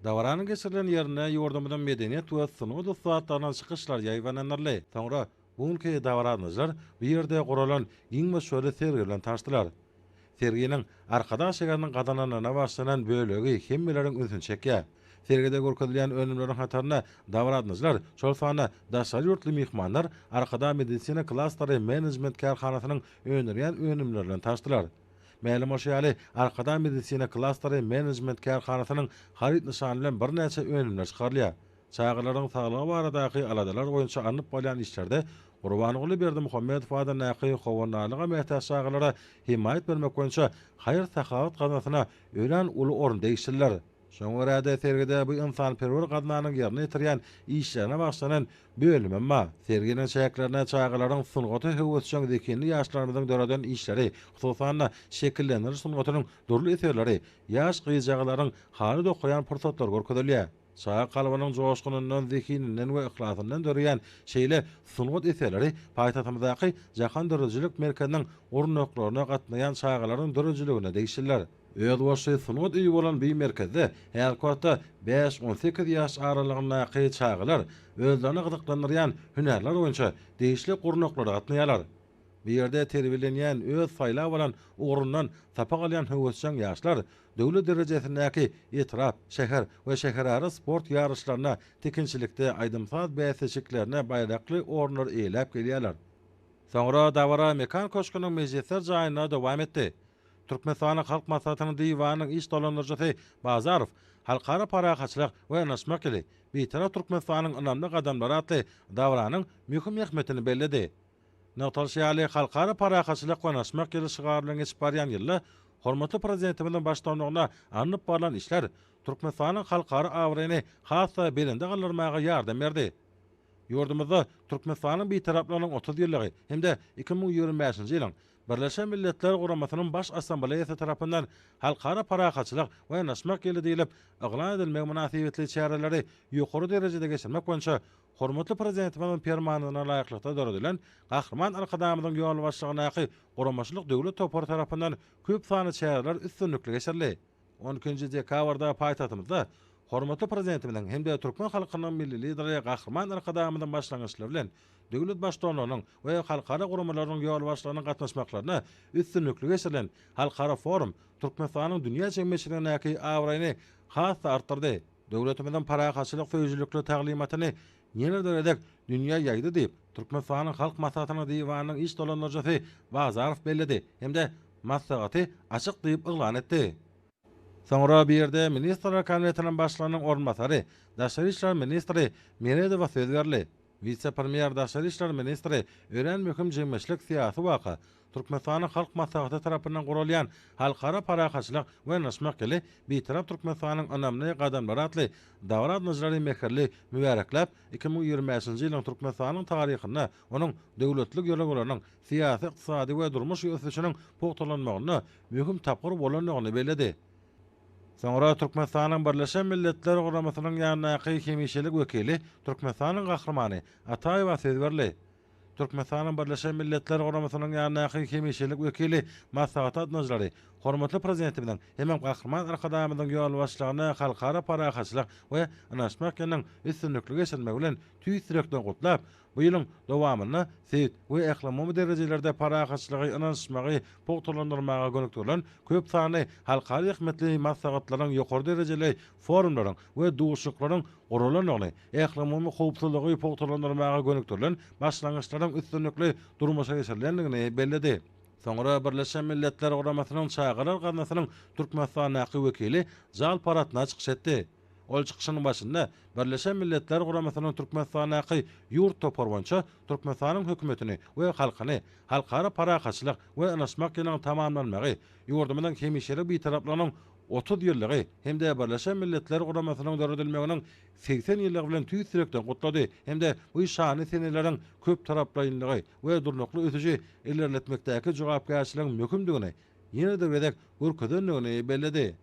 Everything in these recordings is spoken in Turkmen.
Dabaranyň geçirilen ýerinde ýurdumyzyň medeniýet we sungat ussatlarynyň çykyşlary ýaýbaňlandyryldy. Soňra bu günki dabaralyjylar bu ýerde guralan giň möçberli sergi bilen tanyşdylar. Serginiň Arkadag şäheriniň gazananlaryna bagyşlanan bölegi hemmeleriň ünsüni çekýär. Sergide görkezilýän önümleriň hatarynda dabaralyjylar, şol sanda daşary ýurtly myhmanlar Arkadag medisina klasteri menejment kärhanasynyň öndürýän önümleri bilen tanyşdylar. Mälim bolşy ýaly, Arkadag medisina klasteri menejment kärhanasynyň haryt nyşany bilen birnäçe önümler çykarylýar. Çagalaryň saglygy baradaky aladalar boýunça alnyp barylýan işlerde Gurbanguly Berdimuhamedow adyndaky Howandarlyga mätäç çagalara hemaýat bermek boýunça haýyr-sahawat gaznasyna örän uly orun degişlidir. Şoňa görä-de, sergide bu ynsanperwer gaznanyň ýerine ýetirýän işlerine bagyşlanan bölümem bar. Serginiň çäklerinde çagalaryň sungata höwesjeň zehinli ýaşlarymyzyň döreden işleri, hususan-da, şekillendiriş sungatynyň dürli eserleri, ýaş gyzjagazlaryň haly dokaýan pursatlary görkezilýär. Çaga kalbynyň joşgunyndan, zehininden we yhlasyndan döreýän şeýle sungat eserleri paýtagtymyzdaky Jahan döredijilik merkeziniň gurnaklaryna gatnaýan çagalaryň döredijiligine degişlidir. Özboluşly sungat öýi bolan bu merkezde häzirki wagtda bäş-on sekiz ýaş aralygyndaky çagalar özlerini gyzyklandyrýan hünärler boýunça degişli gurnaklara gatnaýarlar. Bu ýerde terbiýelenýän, öz saýlap alan ugrundan sapak alýan höwesjeň ýaşlar döwlet derejesindäki etrap, şäher we şäherara sport ýaryşlarynda, tikinçilikde, aýdym-saz bäsleşiklerinde baýrakly orunlary eýeläp gelýärler. Soňra dabara Mekan köşgüniň mejlisler jaýynda dowam etdi. Türkmenistanyň Halk Maslahatynyň Diwanynyň iş dolandyryjysy Bazarow Halkara parahatçylyk we ynanyşmak ýyly, Bitarap Türkmenistanyň ynamly gadamlary atly dabaranyň möhüm ähmiýetini belledi. Nygtalyşy ýaly, Halkara parahatçylyk we ynanyşmak ýyly şygary bilen geçip barýan ýylda hormatly Prezidentimiziň baştutanlygynda alnyp barlan işler Türkmenistanyň halkara abraýyny has-da belende galdyrmaga ýardam berdi. Ýurdumyzda Türkmenistanyň Bitaraplygynyň 30 ýyllygy hem-de 2025-nji ýylyň Birleşen Milletler Guramasynyň Baş Assambleýasy tarapyndan Halkara parahatçylyk we ynanyşmak ýyly diýlip yglan edilmegi mynasybetli çäreleri ýokary derejede geçirmek boýunça hormatly Prezidentimiziň Permanyna laýyklykda döredilen Gahryman Arkadagymyzyň ýolbaşçylygyndaky Guramaçylyk döwlet topary tarapyndan köp sanly çäreler üstünlikli geçirildi. On ikinji dekabrda paýtagtymyzda hormatly Prezidentimiziň hem-de türkmen halkynyň Milli Lideri Gahryman Arkadagymyzyň başlangyçlary bilen döwlet Baştutanlarynyň we halkara guramalarynyň ýolbaşçylarynyň gatnaşmaklarynda üstünlikli geçirilen halkara forum Türkmenistanyň dünýä jemgyýetçiligindäki abraýyny has-da artdyrdy. Döwletimiziň parahatçylyk söýüjilikli taglymatyny ýene bir gezek dünýä ýaýdy diýip, Türkmenistanyň Halk Maslahatynyň Diwanynyň iş dolandyryjysy Bazarow belledi hem-de maslahaty açyk diýip yglan etdi. Soňra bu ýerde Ministrler Kabinetiniň Başlygynyň orunbasary, daşary işler ministri Meredowa söz berildi. Wise-premýer, daşary işler ministri örän möhüm jemgyýetçilik-syýasy waka, Türkmenistanyň Halk Maslahaty tarapyndan guralýan Halkara parahatçylyk we ynanyşmak ýyly Bitarap Türkmenistanyň ynamly gadamlary atly dabara gatnaşyjylary mähirli mübärekläp, 2025-nji ýylyň Türkmenistanyň taryhynda onuň döwletlilik ýörelgeleriniň syýasy, ykdysady we durmuş ösüşiniň pugtalanmagynda möhüm tapgyr bolandygyny belledi. Soňra Türkmenistanyň Birleşen Milletler Guramasynyň ýanyndaky hemişelik wekili, Türkmenistanyň Gahrymany Ataýewa söz berildi. Türkmenistanyň Birleşen Milletler Guramasynyň ýanyndaky hemişelik wekili maslahata gatnaşyjylary hormatly Prezidentimiziň hemem Gahryman Arkadagymyzyň ýolbaşçylygynda Halkara parahatçylyk we ynanyşmak ýylynyň üstünlikli geçirilmegi bilen tüýs ýürekden gutlap, Bu ýylyň dowamynda sebit we ählumumy derejelerde parahatçylygy, ynanyşmagy pugtalandyrmaga gönükdirilen köp sanly halkara ähmiýetli maslahatlaryň, ýokary derejeli forumlaryň we duşuşyklaryň guralandygyny, ählumumy howpsuzlygy pugtalandyrmaga gönükdirilen başlangyçlaryň üstünlikli durmuşa geçirilendigini belledi. Soňra Birleşen Milletler Guramasynyň Çagalar gaznasynyň Türkmenistandaky wekili Jal Paratna çykyş etdi. Ol çykyşynyň başynda Birleşen Milletler Guramasynyň Türkmenistandaky ýurt topary boýunça Türkmenistanyň Hökümetini we halkyny Halkara parahatçylyk we ynanyşmak ýylynyň tamamlanmagy, ýurdumyzyň hemişelik Bitaraplygynyň 30 ýyllygy hem-de Birleşen Milletler Guramasynyň döredilmeginiň 80 ýyllygy bilen tüýs ýürekden gutlady hem-de bu şanly seneleriň köptaraplaýynlygy we durnukly ösüşi ilerletmekdäki jogapkärçiligiň möhümdigini ýene-de bir gezek görkezendigini belledi.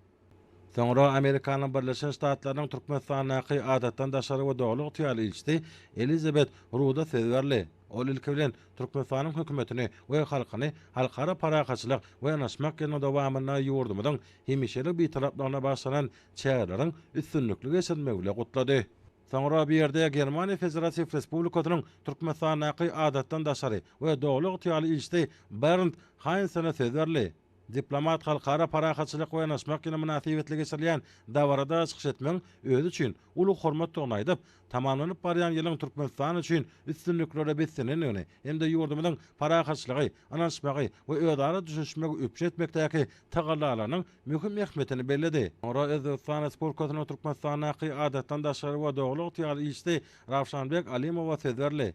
Soňra Amerikanyň Birleşen Ştatlarynyň Türkmenistandaky Adatdan daşary we Doly ygtyýarly ilçisi Elizabet Ruda söz berildi. Ol ilki bilen Türkmenistanyň Hökümetini we halkyny Halkara parahatçylyk we ynanyşmak ýylynyň dowamynda ýurdumyzyň hemişelik Bitaraplygyna bagyşlanan çäreleriň üstünlikli geçirilmegi bilen gutlady. Soňra bu ýerde Germaniýa Federatiw Respublikasynyň Türkmenistandaky Adatdan daşary we Doly ygtyýarly ilçisi Bernd Haýnsene söz berildi. Diplomat Halkara parahatçylyk we ynanyşmak ýyly mynasybetli geçirilýän dabarada çykyş etmegiň özi üçin uly hormatdygyny aýdyp, tamamlanyp barýan ýylyň Türkmenistan üçin üstünliklere beslenendigini hem-de ýurdumyzyň parahatçylygy, ynanyşmagy we özara düşünişmegi üpjün etmekdäki tagallalarynyň möhüm ähmiýetini belledi. Soňra Özbegistan Respublikasynyň Türkmenistandaky Adatdan daşary we Doly ygtyýarly ilçisi Rawşanbek Alimowa söz berildi.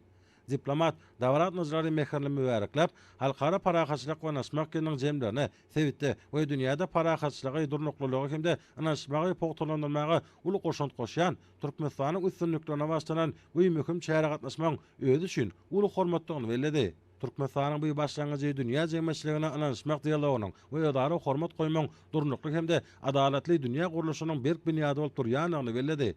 Diplomat dabara gatnaşyjylary mähirli mübärekläp, Halkara parahatçylyk we ynanyşmak ýylynyň jemlerine sebitde we dünýäde parahatçylygy, durnuklylygy hem-de ynanyşmagy pugtalandyrmaga uly goşant goşýan Türkmenistanyň üstünliklerine bagyşlanan bu möhüm çärä gatnaşmagyň özi üçin uly hormatdygyny belledi. Türkmenistanyň bu başlangyjy dünýä jemgyýetçiligine ynanyşmak dialogynyň we özara hormat goýmagyň durnukly hem-de adalatly dünýä gurluşynyň berk binýady bolup durýandygyny belledi.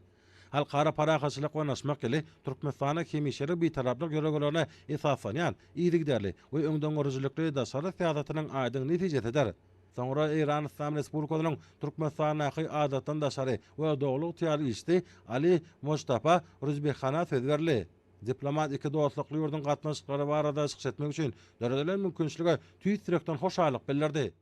Halkara parahatçylyk we ynanyşmak ýyly Türkmenistanyň hemişelik Bitaraplyk ýörelgelerine esaslanýan yzygiderli we öňdengörüjilikli daşary syýasatynyň aýdyň netijesidir. Soňra Eýran Yslam Respublikasynyň Türkmenistandaky Adatdan daşary we Doly ygtyýarly ilçisi Ali Mojtaba Ruzbehana söz berildi. Diplomat iki dostlukly ýurduň gatnaşyklary barada çykyş etmek üçin döredilen mümkinçilige tüýs ýürekden hoşallyk bildirdi.